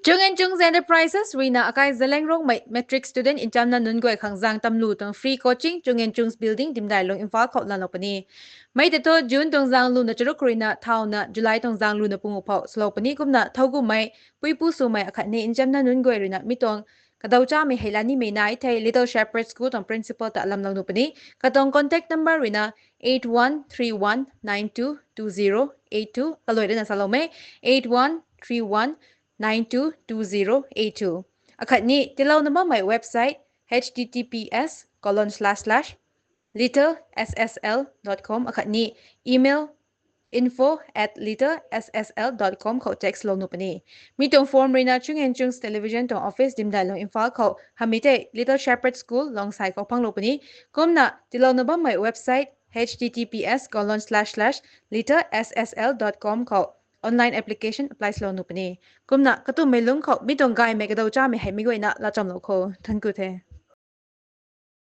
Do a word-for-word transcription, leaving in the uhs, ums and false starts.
Chung and Chungs Enterprises ruina akai Zeliangrongmei matric student nchamna nunc guay khang zaeng tamlu tuang free coaching Chung and Chungs Building, Dimdailong, Imphal khou laalou puni. Mei tei thu June tuang zaeng luna charuk ruina thauna July tuang zaeng luna pungu phou swlou puni. Kumna thowkumhmei puipu swmei akhatni nchamna nunc guay ruina mi tuang kadau chamei hei laa nimei nai thei Little Shepherd School tuang principal ta lamlou nuh puni. Katuang contact number ruina eight one three one nine two two zero eight two, kalui rana saloumei, eight one three one nine two two zero eight two. Akhatni tiilouna bammei website, H T T P S colon slash slash little S S L dot com, akhatni email info at little S S L dot com khou text lou nuh puni. Mi tuang form ruina Chung and Chungs Television tuang office Dimdailong, Imphal khou hamei tei Little Shepherd School Longsai khou phanglou puni. Kumna tiilouna bammei website, H T T P S colon slash slash little S S L dot com khou online application apply swlou nuh puni. Kumna katummei lungc khou mi tuang gaymei kadau chamei hei mei guayna laachamlou kho. Thank you the.